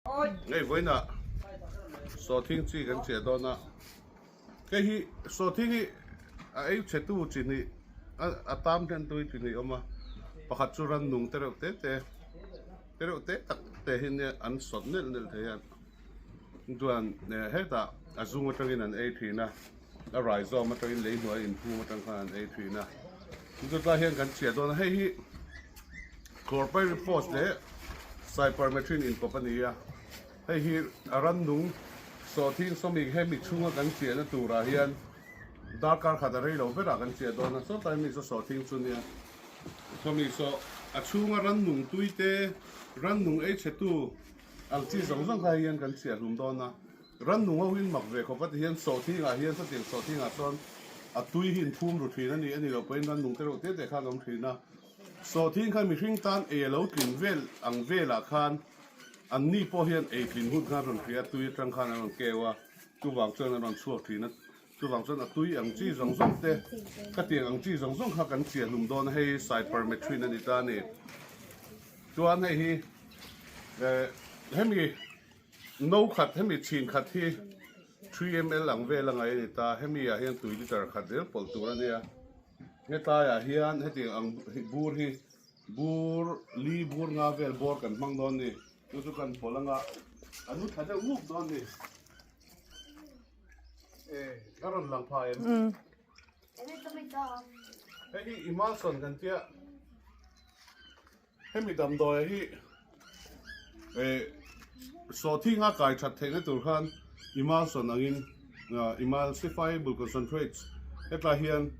Hei vawiinah sawhthing chi kan chiah dawn a, hei hi sawhthing hi a ei chhe tu chi hnih a tam hian tui chi hnih a awm a, pakhat chu rannung te reuh te te te reuh te tak te hi nia an sawt nelh nelh thei a, chuan hetah a zung atangin an ei thin a, a rai zawm atangin lei hnuai inphum atang khan an ei thin a, chutlai hian kan chiah dawn a, hei hi. Chlorpyrifos leh Cypermethrin inkawp a ni a, hei hi a rannung sawhthing sawmik hemi chhunga kan chiahna turah hian darkar khat a rei lo berah kan chiah dawn a, sawtlai mi saw sawhthing chu nia sawmik saw a chhunga rannung tui te rannung ei chhetu ang chi zawng zawng kha hian kan chiah hlum dawn a, rannung ho hi mak ve khawp a ti hian sawhthingah hian sawtiang sawhthingah sawn a tui hi inphum ru thin a ni, a ni loh pawhin rannung te reuh te te khan a awm thin a. Sawhthing khan mihring tan ei a lo tlin vel ang velah khan an ni pawh hian ei tlin hun khan rawn hria a, tui atang khan an rawn keu a, chuvang chuan an rawn chhuak thin a, chuvang chuan a tui ang chi zawng zawng te, khatiang ang chi zawng zawng kha kan chiah hlum dawn a, hei Cypermethrin a ni ta a ni. Chuan hei hi eh hemi no khat hemi chhin khat hi 3ml ang vel a ngaih a ni ta, hemi ah hian tui liter khat zel pawlh tur a nia. Hetlaiah hian hetiang ang bur hi bur li bur nga vel bawr kan hmang dawn ni chu chu kan pawlh anga a nu tha deuh nguk dawn ni e a rawn lang pha em hei hi emulsion kan tia Hemi damdawi hi eh sawhthing a kai that theihna tur khan emulsion angin emulsifiable concentrates hetlai hian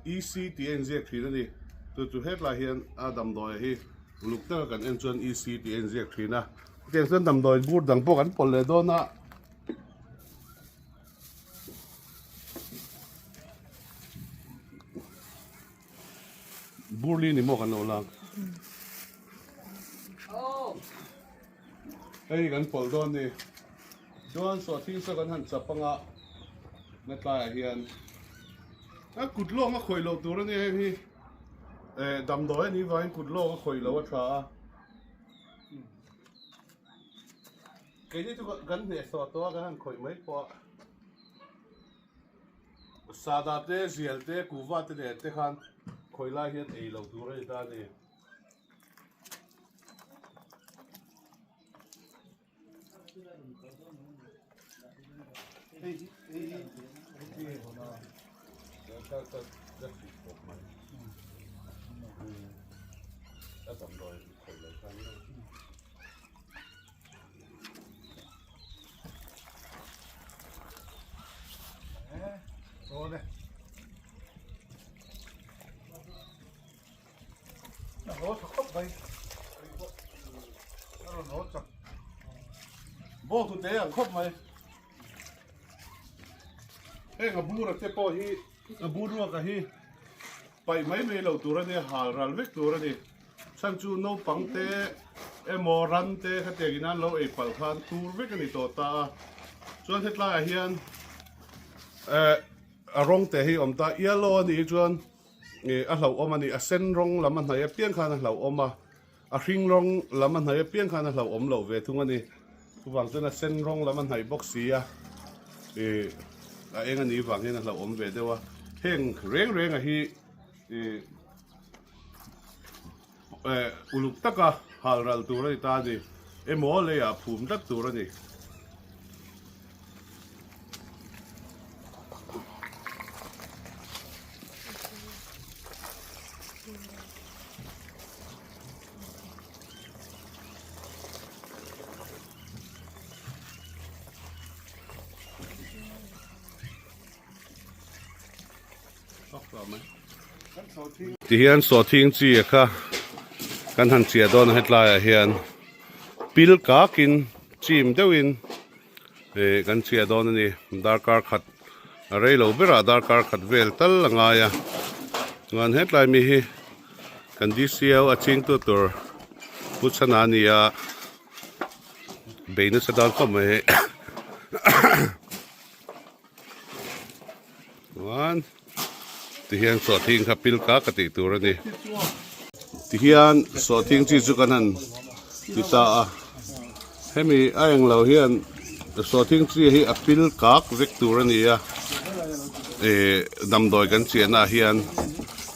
EC tih a inziak thin a ni. Chu chu hetlai hian a damdawi hi uluk taka kan en chuan EC tih a inziak thin a. Hetiang chuan damdawi bur dang pawh kan pawlh leh dawn a. Burli ni maw kan lo lak. Hei kan pawlh dawn ni. Chuan sawhthing saw kan han chap anga na tlaiah hian a kut lawng a khawih loh tur a nia heng hi eh damdawi a nih vangin kut lawng a khawih loh a tha a. Keini chu kan hnehsawh tawh a kan han khawih mai pawh a. Sahdah te, zial te, kuhva te nen te khan khawi lai hian ei lo tur a ni ta a ni. Bawk tu te ang khawp mai. Heng a bura te pawh hi a bur ruak a hi paih mai mai lo tur a nia hal ral vek tur a ni. Chhan chu naupang te emaw ran te khatiang in an lo ei palh khan tur vek a ni tawh ta a. Chuan hetlaiah hian eh a rawng te hi a awm ta yellow a nih hi chuan ih a hlauhawm a ni a sen rawng lam a hnaih apiang khan a hlauhawm a a hring rawng lam a hnaih apiang khan a hlauhawm loh ve thung a ni. Chuvang chuan a sen rawng lam a hnaih bawk si a ih a eng a nih vang hian a hlauhawm ve deuh a heng reng reng a hi ih. Eh uluk taka hal ral tur a ni ta a ni emaw leiah phum tlat tur a ni. Tihian sawhthing chi a kha kan han chiah dawn a hetlaiah hian pil kakin chim deuhin ih kan chiah dawn a ni darkar khat a rei lo berah darkar khat vel tal a ngai a chuan hetlai mi hi kan D_C_O a chingtu tur Pu Chhana a ni a bei nasa dawn khawp mai. Chuan tihian sawhthing kha pil kak a tih tur a ni. Tihian sawhthing chi chu kan han ti ta a. Hemi a englo hian sawhthing chi hi a pil kak vek tur a ni a, eh damdawi kan chiahna ah hian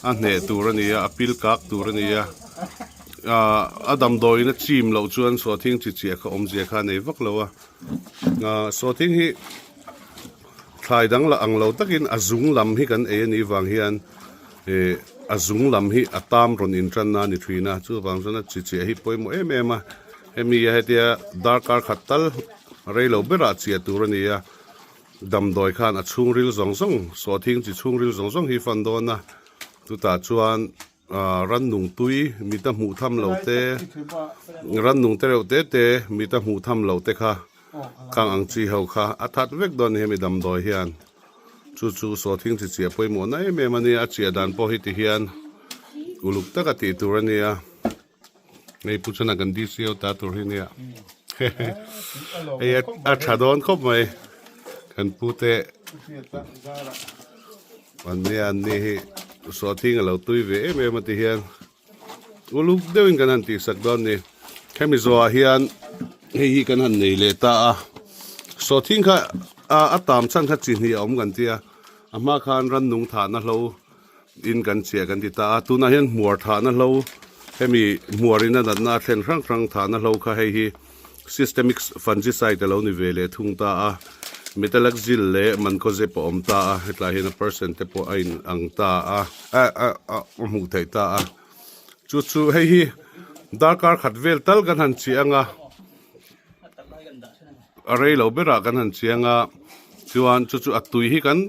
a hneh tur a ni a, a pil kak tur a ni a, ah a damdawiin a chim loh chuan sawhthing chi chiah kha awmzia kha a nei vak lo a, ah sawhthing hi thlai dang lah ang lo takin a zung lam hi kan ei a nih vang hian eh a zung lam hi a tam rawn intan na a ni thin a, chuvang chuan a chi chiah hi pawimawh em em a. Hemi a hetia darkar khat tal rei lo berah chiah tur a ni a, damdawi khan a chhungril zawng zawng, sawhthing chi chhungril zawng zawng hi fan dawn a, chutah chuan ah rannung tui mita hmuh tham lo te, rannung te reuh te te mita hmuh tham lo te kha khang ang chi ho kha a that vek dawn a ni hemi damdawi hian chu chu sawhthing chi chiah pawimawh na em em a nia, a chiah dan pawh hi ti hian uluk taka tih tur a nia. Hei pu chuan a kan DCO ta tur hi nia hei a tha dawn khawp mai kan pu te an nia an ni hi sawhthing a lo tui ve em em a ti hian uluk deuhin kan han tihsak dawn ni hemi zawhah hian hei hi kan han nei leh ta a sawhthing kha a tam chhan kha chi hnih a awm kan tia a hma khan rannung thahna hlo In kan chiah kan ti ta a, tunah hian hmuar thahna hlo hemi hmuar in a natna a thlen hrang hrang thahna hlo kha hei hi systemic fungicide a lo ni ve leh thung ta a, metalaxyl leh mancozeb a awm ta a, hetlai hian a percent te pawh a in ang ta a, a hmuh theih ta a, chu chu hei hi darkar khat vel tal kan han chiah ang a, a rei lo berah kan han chiang a, chuan chu chu a tui hi kan.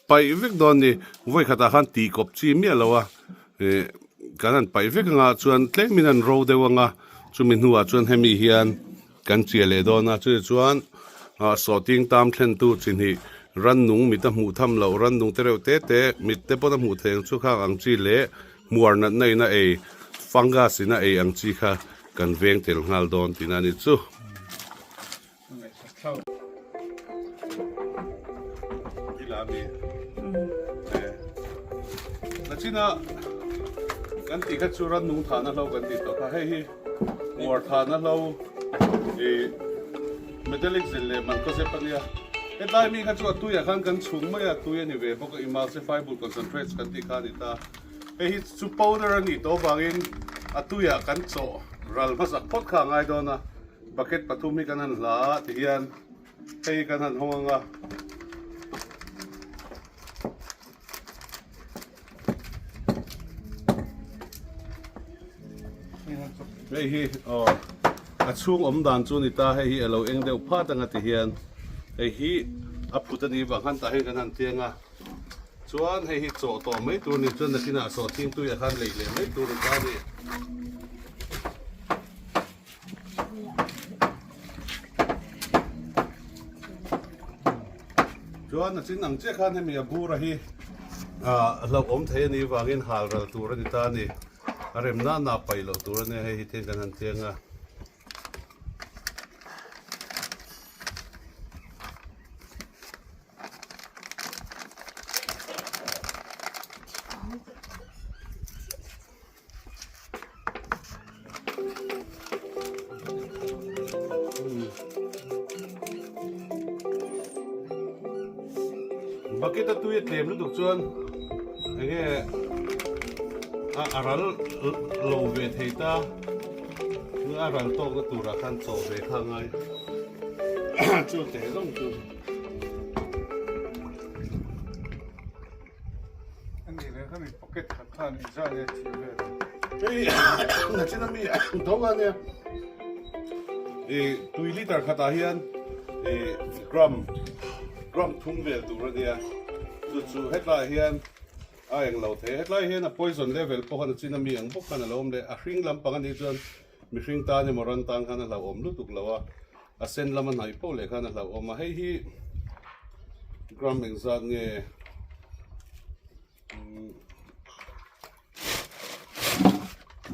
Paih vek dawn ni, vawi khatah khan tih kawp chi miah lo a, ih kan han paih vek anga chuan tlemin an ro deuh anga chumi hnuah chuan hemi hian kan chiah leh dawn a, chutah chuan ah sawhting tam thlentu chi hnih rannung mit a hmuh tham loh rannung te reuh te te mit te pawn a hmuh theih ang chu khang ang chi leh hmuar natna in a ei fungus in a ei ang chi kha kan veng tel nghal dawn tihna a ni chu. Nachina kan tih kha chu rannung thahna hlo kan tih tawh kha hei hi muar thahna hlo ih metallic zil leh mancozeb a nia hetlai mi kha chu a tuiah khan kan chhung mai a tui a ni ve bawk a emulsifiable concentrates kan tih kha a ni ta hei hi chu powder a nih tawh avangin a tuiah kan chawh ral hmasak phawt kha a ngai dawn a. Bucket pathum hi kan han hla a ti hian hei hi kan han hawng ang a. Hei hi aw a chhung awm dan chu ni ta hei hi a lo eng deuh phat ang a ti hian hei hi a phut a nih vang khan tah hian kan han tiang a chuan hei hi chawh tawh mai tur ni chuan nakinah sawhthing tuiah khan lei leh mai tur ni ta a ni. Chuan a chin ang chiah khan hemi a bura hi ah hlauhawm thei a nih vangin hal ral tur a ni ta a ni. A rem na na paih loh tur a nia hei hi tiang kan han tiang a. Bucket a tui a tlem lutuk chuan enge a a ral lo ve thei ta a ral tawk na turah khan chaw ve kha a ngai chu teh zawng chu. Hei nachin ami tho nga nia ih tui liter khatah hian ih gram gram thum vel tur a nia chu chu hetlaiah hian a eng lo thei a hetlaiah hian a poison level pawh khan nachin ami ang bawk khan a lo awm leh a hring lampang anih chuan mihring tan emaw ran tan khan a hlauhawm lutuk lo a a sen lama hnaih poh leh khan a hlauhawm a hei hi gram engzat nge.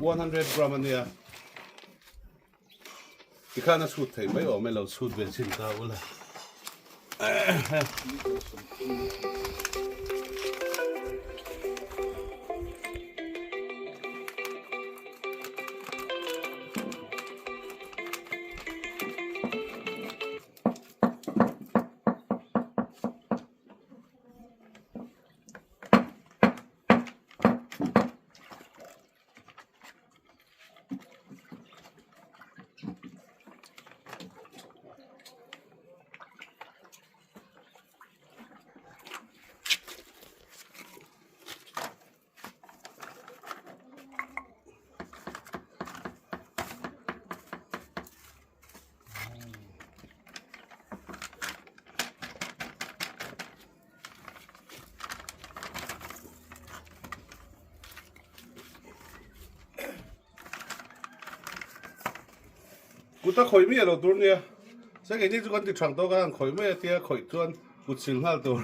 100 gram a nia tikhan a chhut thei mai awm e lo chhut ve chin ta ula Kut a khawih miah lo tur nia. Se keini chu kan ti thang tawk a, an khawih mai a tia khawih chuan kut sil nghal tur.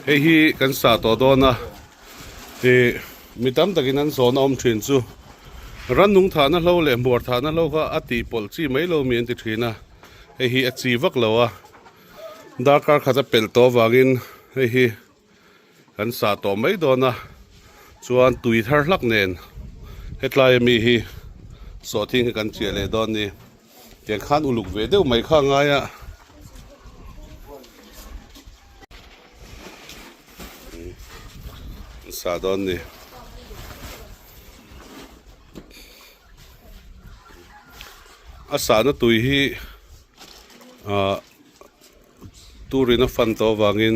Hei hi kan sa tawh dawn a, ih mi tam takin an zawn a awm thin chu rannung thahna hlo leh hmuar thahna hlo kha a tih pawlh chi mai lo mi an ti thin a, hei hi a chi vak lo a, darkar khat a pelh tawh avangin hei hi Kan sah tawh mai dawn a, chuan tui thar hlak nen hetlai ami hi sawhthing hi kan chiah leh dawn ni. Tiang khan uluk ve deuh mai kha a ngai a. Kan sah dawn ni. A sahna tui hi ah. Turin a fan tawh avangin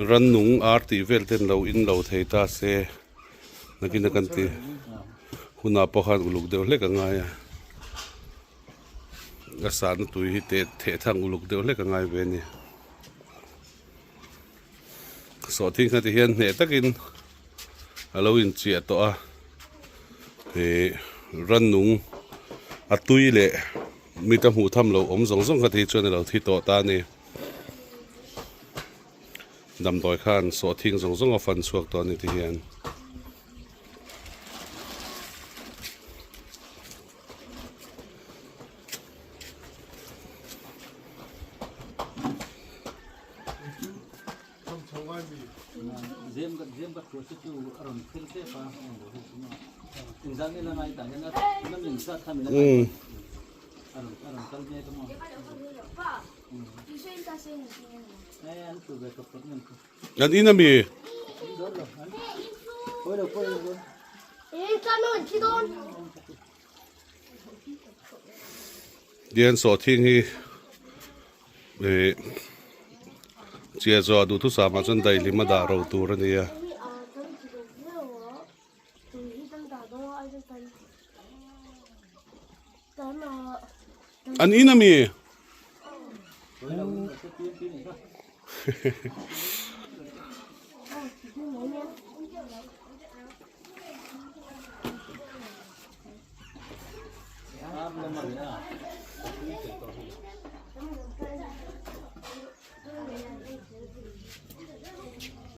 rannung ar tih vel ten lo in lo thei ta se nakin a kan ti hunah pawh khan uluk deuh hlek a ngai a a sahna tui hi teh theh thang uluk deuh hlek a ngai ve a ni sawhthing kha ti hian hneh takin a lo inchiah tawh a ih rannung a tui leh. Mi ta hmuh tham lo awm zawng zawng kha te chuan a lo thi tawh ta a ni. Damdawi khan sawhthing zawng zawng a fan chhuak tawh a ni ti hian. An in ami? Dian sawhthing hi Ih chiah zawh a duhthusam ah chuan daihlim a dah ro tur a ni a. An in ami?